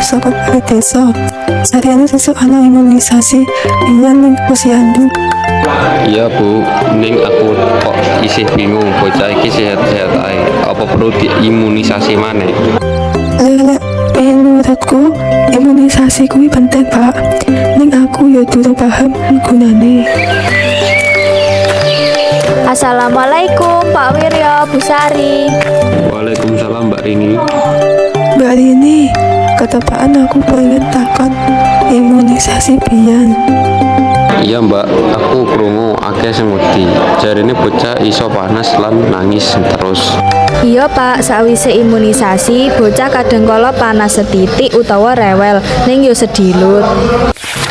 saka balai desa. Jarene sesuk ana imunisasi biyan ning posyandu. Iya, Bu, ning aku kok isih bingung, bocah iki sehat-sehat ae. Apa perlu diimunisasi maneh? Lha, menurutku imunisasi kuwi penting, Pak. Ning aku ya durung paham gunane. Assalamualaikum, Pak Wiryo, Bu Sari. Waalaikumsalam, Mbak Rini. Mbak Rini, ketepaan aku pengen takon imunisasi biyan. Iya, Mbak, aku krungu akeh sing wedi. Jarene bocah iso panas lan nangis terus. Iya, Pak, sawise imunisasi, bocah kadang kala panas setitik utawa rewel, ning yo sedilut.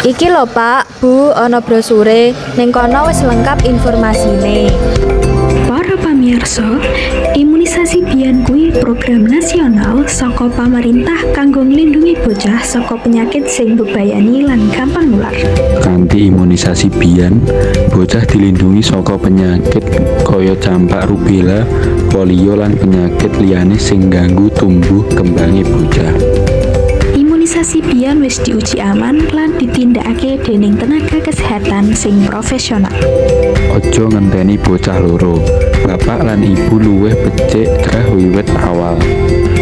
Iki lho, Pak, Bu, ana brosure, ning kono wis lengkap informasine. Para pamirsa, imunisasi biyen kuwi program nasional saka pamarintah kanggo nglindungi bocah saka penyakit sing mbebayani lan gampang nular. Kanthi imunisasi biyan, bocah dilindungi saka penyakit kaya campak rubella, polio lan penyakit liyane sing ngganggu tumbuh kembange bocah. Imunisasi biyen wis diuji aman lan ditindakake dening tenaga kesehatan sing profesional. Aja ngenteni bocah loro. Bapak lan ibu luwih becik cegah wiwit awal.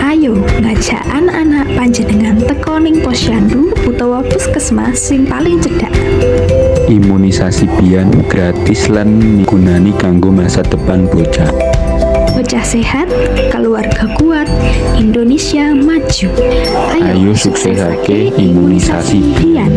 Ayo ngajak anak-anak panjenengan teko ning posyandu utawa puskesmas sing paling cedhak. Imunisasi biyan gratis lan migunani kanggo masa depan bocah. Bocah sehat, keluarga kuat, Indonesia maju. Ayo suksesake imunisasi biyen.